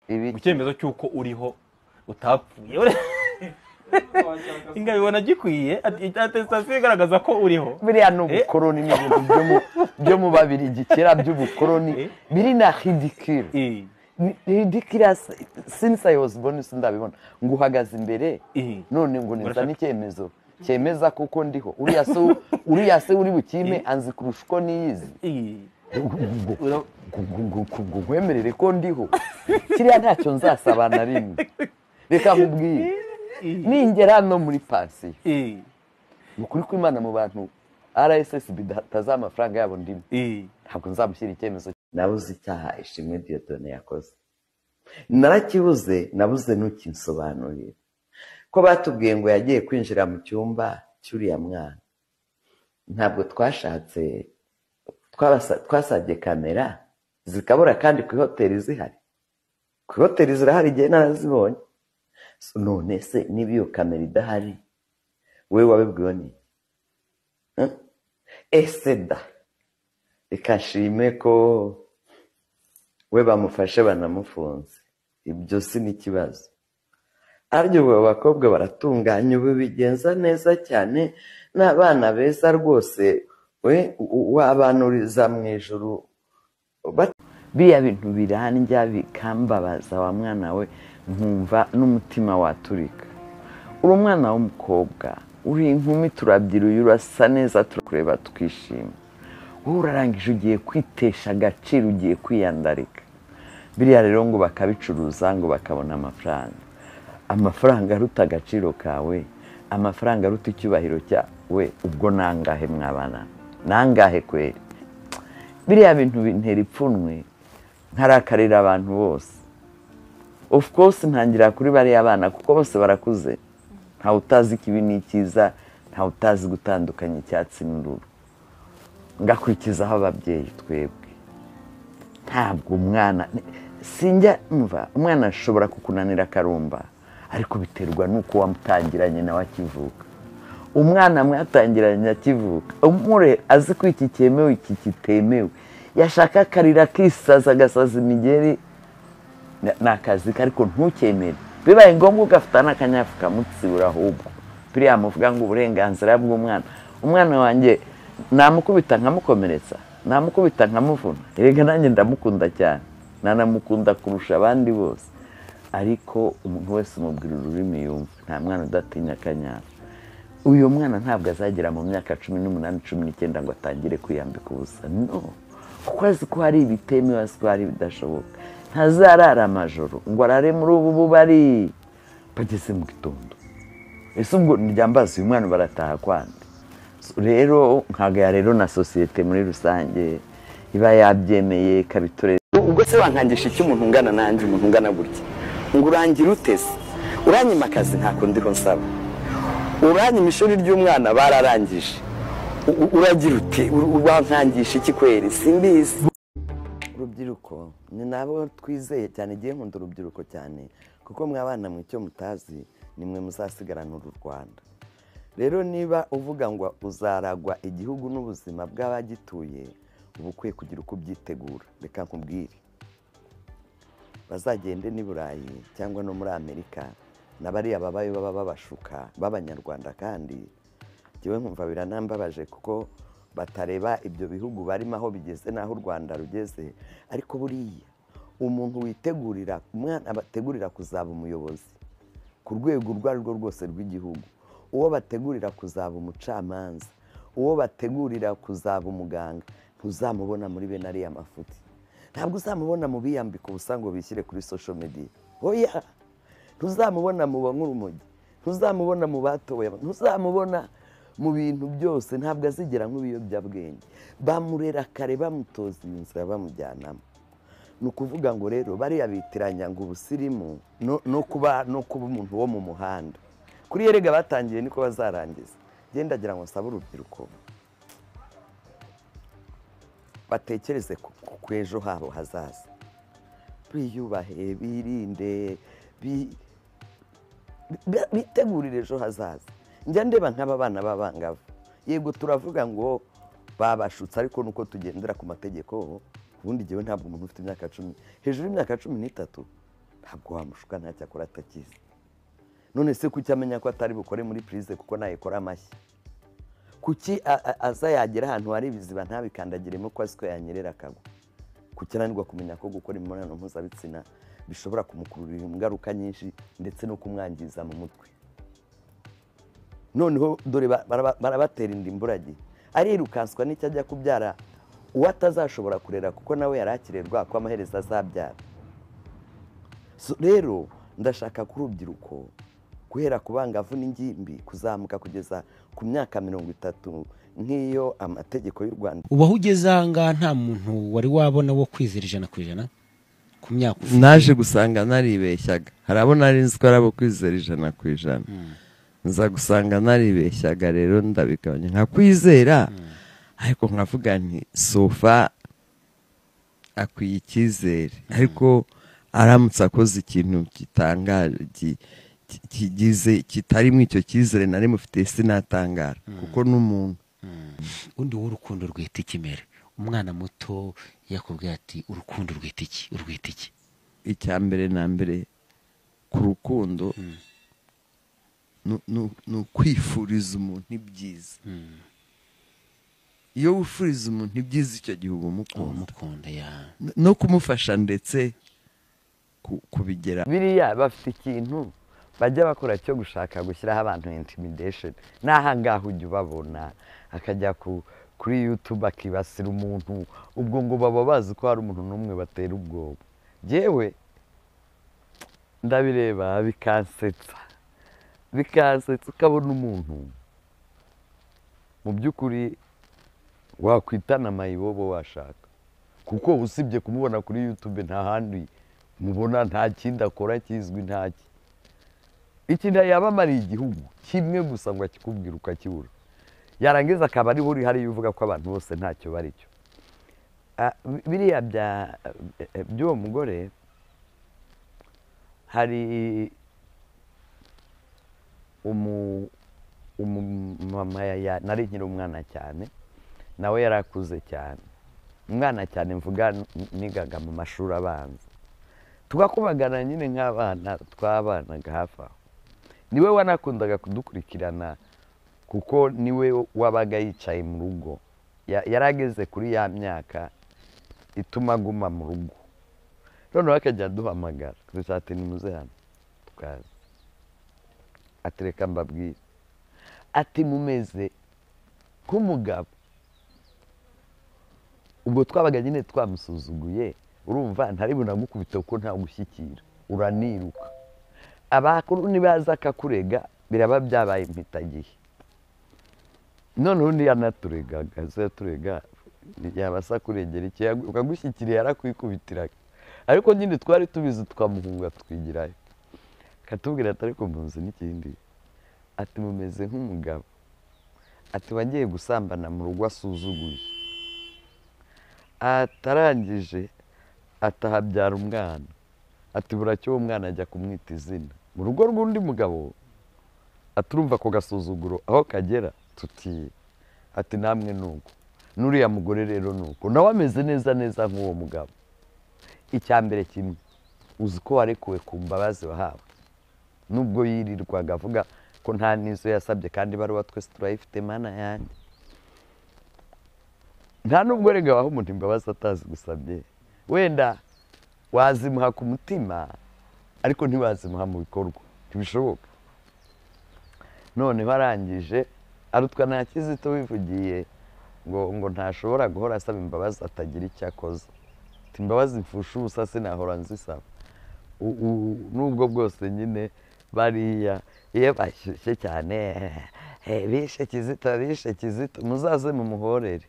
Ibiki? Icyemezo cy'uko uriho utapfuye, ingabibona gikwiye, attestation igaragaza ko uriho. Biriya ni ubukoroni, ni ibintu byo mu Babirigi kera by'ubukoroni, biri na ridicule. Ni ridiculous since I was born, sindabibona ngo uhagaze imbere none ngo nizane icyemezo cyemeza kuko ndiho. Uriya se uri bukime anzi kurusha uko niyizi. Ngo nkwemerere ko ndiho? Kiriya ntacyo nzasaba na rimwe. Reka nkubwire, ningera no muri pansiyo, ni ukuri kw'Imana, mu bantu RSSB itazi amafaranga yabo ndimo. Ntabwo nzamushyira icyemezo. Nabuze icyaha Ishimwe Dieudonné yakoze, narakibuze, nabuze n'ukinsobanurira. Ko batubwiye ngo yagiye kwinjira mu cyumba cy'uriya mwana, ntabwo twashatse, twasabye kamera zikabura, kandi ku ihoteli zihari, ku ihoteli zirahari, igihe narazibonye. So, none se niba iyo kamera idahari, wowe wabibwiwe n'iki? Huh? Ese da, reka nshime ko we bamufashe banamufunze, ibyo si n'ikibazo. Arya ubu abakobwa baratunganya, ubu bigenza neza cyane, n'abana beza rwose, we wabanuriza mu ijuru. Biriya bintu birandya, bikambabaza wa mwana we, nkumva n'umutima waturika. Uri umwana w'umukobwa, uri inkumi, turabyiruye, urasa neza, turakureba twishima. Wowe urarangije ugiye kwitesha agaciro, ugiye kwiyandarika. Biriya rero ngo bakabicuruza, ngo bakabona amafaranga, amafaranga aruta agaciro kawe, amafaranga aruta icyubahiro cyawe. Ubwo nangahe mwabana? Nangahe kweri? Biriya bintu bintera ipfunwe, nkarakarira abantu bose. Of course ntangira kuri bariya bana, kuko bose barakuze, ntawe utazi ikibi n'icyiza, ntawe utazi gutandukanya icyatsi n'ururu. Ngakurikizaho ababyeyi twebwe. Ntabwo umwana, sinjya mva, umwana ashobora kukunanira akarumba, ariko biterwa n'uko wamutangiranye nawe akivuka. Umwana mwatangiranye akivuka, umure azi ko iki cyemewe, iki kitemewe, yashaka akarira, akisaza, agasaza imigeri, ni akazi ke, ariko ntukemere. Bibaye ngombwa ugafata n'akanyafu kamutsibura. Ahubwo biriya muvuga ngo uburenganzira bw'umwana, umwana wanjye namukubita nkamukomeretsa, namukubita nkamuvuna. Erega nanjye ndamukunda cyane, nanamukunda kurusha abandi bose, ariko umuntu wese umubwira ururimi yumva. Nta mwana udatinya akanyafu. Uyu mwana ntabwo azagera mu myaka 18, 19 ngo atangire kwiyambika ubusa, no kuko azi ko hari ibitemewe, azi ko hari ibidashoboka. Ntazarara amajoro ngo arare muri ubu bubari bageze mu gitondo. Ese ubwo ndyambaza, uyu mwana barataha kwande? So, rero nkagaya rero na sosiyete muri rusange iba yabyemeye ikabitorera. Ubwo se wankangisha iki, umuntu ungana nanjye, umuntu ungana gutya, ngo urangire utese? Uranyima akazi, ntako ndiho nsaba. Uranyima ishuri ry'umwana, bararangije. Uragira uti wankangisha iki kweri? Simbizi. Urubyiruko ni nabo twizeye cyane. Igihe nkunda urubyiruko cyane, kuko mwabana mu icyo mutazi, nimwe muzasigarana uru Rwanda. Rero niba uvuga ngo uzaragwa igihugu n'ubuzima bw'abagituye, uba ukwiye kugira uko ubyitegura. Reka nkubwire, bazagende n'i Burayi cyangwa no muri Amerika, na bariya babayo baba babashuka b'Abanyarwanda. Kandi njyewe nkumva biranambabaje kuko batareba ibyo bihugu barimo aho bigeze n'aho u Rwanda rugeze. Ariko buriya umuntu witegurira, umwana bategurira kuzaba umuyobozi ku rwego urwo ari rwo rwose rw'igihugu, uwo bategurira kuzaba umucamanza, uwo bategurira kuzaba umuganga, ntuzamubona muri bene ariya mafuti. Ntabwo uzamubona mu biyambika ubusa ngo bishyire kuri social media, oya. Ntuzamubona mu banywa urumogi, ntuzamubona mu batowe, ntuzamubona mu bintu byose. Ntabwo azigera nk'ibiyobyabwenge. Bamurera kare, bamutoza iyi nzira, bamujyanamo. Ni ukuvuga ngo rero bariya bitiranya ngo ubusirimu no kuba umuntu wo mu muhanda. Kuri erega batangiye niko bazarangiza. Genda agira ngo nsabe urubyiruko batekereze ku ejo habo hazaza, biyubahe, birinde, bitegurire ejo hazaza. Njya ndeba nk'aba bana b'abangavu, yego turavuga ngo babashutse, ariko nuko tugendera ku mategeko. Ubundi jyewe ntabwo umuntu ufite imyaka 10, hejuru y'imyaka 13. Ntabwo wamushuka, ntacyo akora atakizi. None se kuki amenya ko atari bukore muri prise kuko nayikora amashyi? Kuki aza yagera ahantu hari ibiziba ntabikandagiremo ko azi ko yanyerera akagwa? Kuki ananirwa kumenya ko gukora imibonano mpuzabitsina bishobora kumukururira ingaruka nyinshi ndetse no kumwangiza mu mutwe? Noneho dore barabatera inda imburagihe, arirukanswa n'icyo ajya kubyara uwo atazashobora kurera kuko nawe yari akirerwa ko amaherezo azabyara. Rero ndashaka ko urubyiruko guhera ku bangavu n'ingimbi kuzamuka kugeza ku myaka 30 nk'iyo amategeko y'u Rwanda. Ubu aho ugeze aha ngaha nta muntu wari wabona wo kwizera 100% ku myaka ufite? Naje gusanga naribeshyaga, hari abo nari nzi ko ari abo kwizera 100%, nza gusanga naribeshyaga, rero ndabigabanya nkakwizera, ariko nkavuga nti sofa akwiye icyizere, ariko aramutse akoze ikintu gitangaje kigize kitarimo icyo cyizere nari mufite sinatangara, kuko n'umuntu. Undi w'urukundo rwita ikimere, umwana muto yakubwiye ati urukundo rwita iki, urwita iki? Icya mbere na mbere ku rukundo ni ukwifuriza umuntu ibyiza. Iyo wifuriza umuntu ibyiza icyo gihe uba umukunda, no kumufasha ndetse kubigera. Biriya bafite ikintu bajya bakora cyo gushaka gushyiraho abantu intimidation. N'aha ngaha ujya ubabona akajya kuri YouTube akibasira umuntu, ubwo ngo baba bazi ko hari umuntu n'umwe batera ubwoba. Jewe ndabireba bikansetsa, bikansetsa, ukabona umuntu mu by'ukuri wakwitana mayibobo washaka, kuko usibye kumubona kuri YouTube nta handi mubona, nta kindi akora kizwi, ntaki ikintu yabamariye igihugu kimwe gusa ngo akikubwira ukakibura, yarangiza akaba ari buri hari uvuga ko abantu bose ntacyo bari cyo. Biriya by'uwo mugore, hari umumama nari nkiri umwana cyane, nawe yarakuze cyane, umwana cyane mvuga nigaga mu mashuri abanza, tugakubagana nyine nk'abana twabanaga hafi aho. Niwe wanakundaga kudukurikirana kuko niwe wabaga yicaye mu rugo, yarageze kuri ya myaka ituma aguma mu rugo. Noneho akajya aduhamagara ati nimuze hano, tukaza, ati reka mbabwire, ati mumeze nk'umugabo. Ubwo twabaga nyine twamusuzuguye, urumva ntari bunagukubita kuko nta gushyikira, uraniruka. Abakuru nibaza akakurega biraba byabaye impitagihe. Noneho undi yanaturegaga, yaturega yabasa kuregera iki ukagushyikiriye yarakwikubitiraga, ariko nyine twari tubizi tukamuhunga twigirayo. Akatubwira ati ariko muzi n'ikindi, ati mumeze nk'umugabo, ati wagiye gusambana mu rugo asuzuguye, atarangije atahabyara umwana, ati buracyo uwo mwana ajya kumwita izina mu rugo rw'undi mugabo, aturumva ko gasuzuguro aho kagera, tuti ati namwe nuko nuriya mugore rero nuko nawe ameze neza neza nk'uwo mugabo. Icya mbere kimwe uzi ko warekuwe ku mbabazi wahawe, nubwo yirirwaga avuga ko nta n'izo yasabye kandi ibaruwa twese turayifite mana yanjye. Nta nubwo rega waha umuntu imbabazi atazi gusabye, wenda wazimuha ku mutima ariko ntiwazimuha mu bikorwa, ntibishoboka. None barangije arutwa nta Kizito wivugiye ngo ntashobora guhora asaba imbabazi atagira icyo akoza, ati imbabazi mfusha ubusa sinahora nzisaba. Nubwo bwose nyine bariya iyo bashyushye cyane, bishe Kizito, bishe Kizito, muzaze mumuhorere.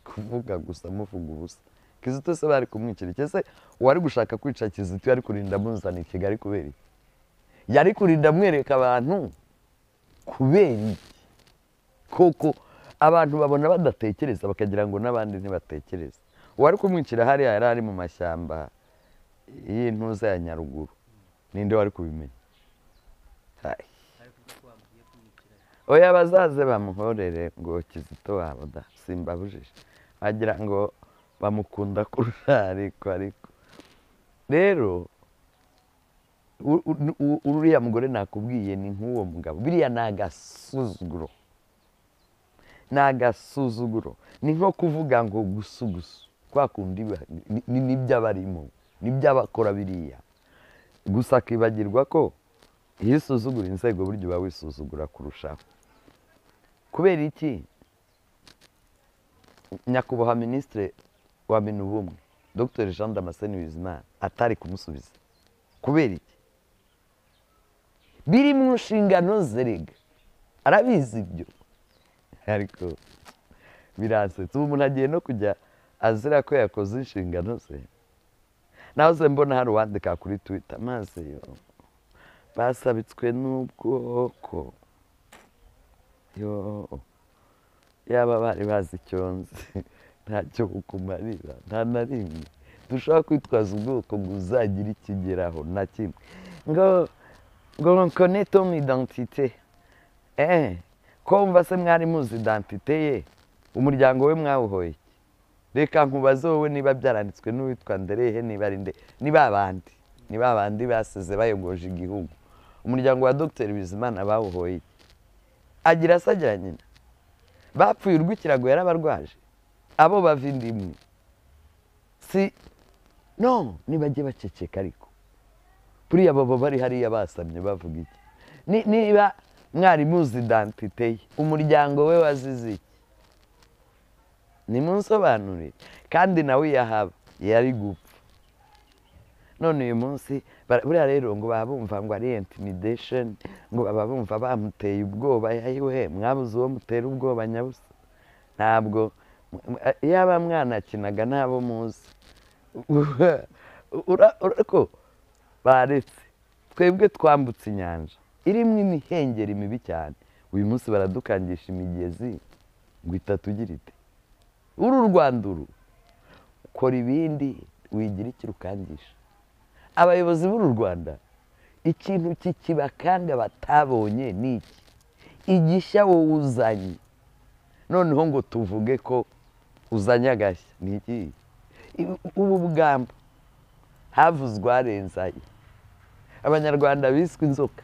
Kuvuga gusa muvuga ubusa. Kizito se bari kumwicira iki? Ese uwari gushaka kwica Kizito yari kurinda amuzana i Kigali kubera iki? Yari kurinda amwereka abantu kubera iki? Koko abantu babona badatekereza bakagira ngo n'abandi ntibatekereza. Uwari kumwicira hariya yari ari mu mashyamba y'intuza ya Nyaruguru, ninde wari kubimenya? Oya bazaze bamuhorere ngo Kizito wabo da simbabujije, wagira ngo bamukunda kurusha ariko rero Uriya mugore nakubwiye ni nk'uwo mugabo. Biriya ni agasuzuguro, ni agasuzuguro, ni nko kuvuga ngo gusugusu kwa kundi nibyo abarimo, nibyo abakora biriya. Gusa akibagirwa ko iyo usuzugura inzego burya uba wisuzugura kurushaho. Kubera iki nyakubahwa minisitiri wa Minubumwe Dr Jean Damascene Bizimana atari kumusubiza? Kubera iki? Biri mu nshingano ze rega, arabizi ibyo. Ariko biransetsa, ubu umuntu agiye no kujya azira ko yakoze inshingano ze. Nahoze mbona hari uwandika kuri Twitter, maze yo basabitswe n'ubwoko, yo yaba bari bazi icyo nzi ntacyo bukumarira, nta na rimwe dushobora kwitwaza ubwoko ngo uzagira ikigeraho na kimwe. Ngo ngo connaît ton identité, ko mva se mwari muzi identité ye, umuryango we mwawuhoye iki? Reka nkubaze wowe niba byaranditswe n'uwitwa Nderehe, niba ari nde, ni babandi, ni babandi basize bayogoje igihugu. Umuryango wa Dr Bizimana bawuhoye iki? Agira se agira nyina? Bapfuye urw'ikirago yarabarwaje, abo bava indimwe si no, nibajye baceceka. Ariko buriya baba bari hariya basamye bavuga iki? Niba mwari muzi identité ye, umuryango we wazize iki? Nimunsobanurire. Kandi nawe yahaba yari gupfa. None uyu munsi buriya rero ngo baba bumva ngo ari intimidation, ngo baba bumva bamuteye ubwoba. Yayiwe mwabuze uwo mutera ubwoba nyabusa. Ntabwo yaba mwanakinaga n'abo muzi urako baretse. Twebwe twambutse inyanja irimo imihengeri mibi cyane, uyu munsi baradukangisha imigezi ngo itatugira ite. Uru Rwanda uru kora ibindi wigira ikirukangisha. Abayobozi b'uru Rwanda ikintu kikibakanga batabonye ni iki? Igishya wowe uzanye, noneho ngo tuvuge ko uzanye agashya ni iki? Ubu bugamba havuzwe arenzaye, Abanyarwanda biswe inzoka.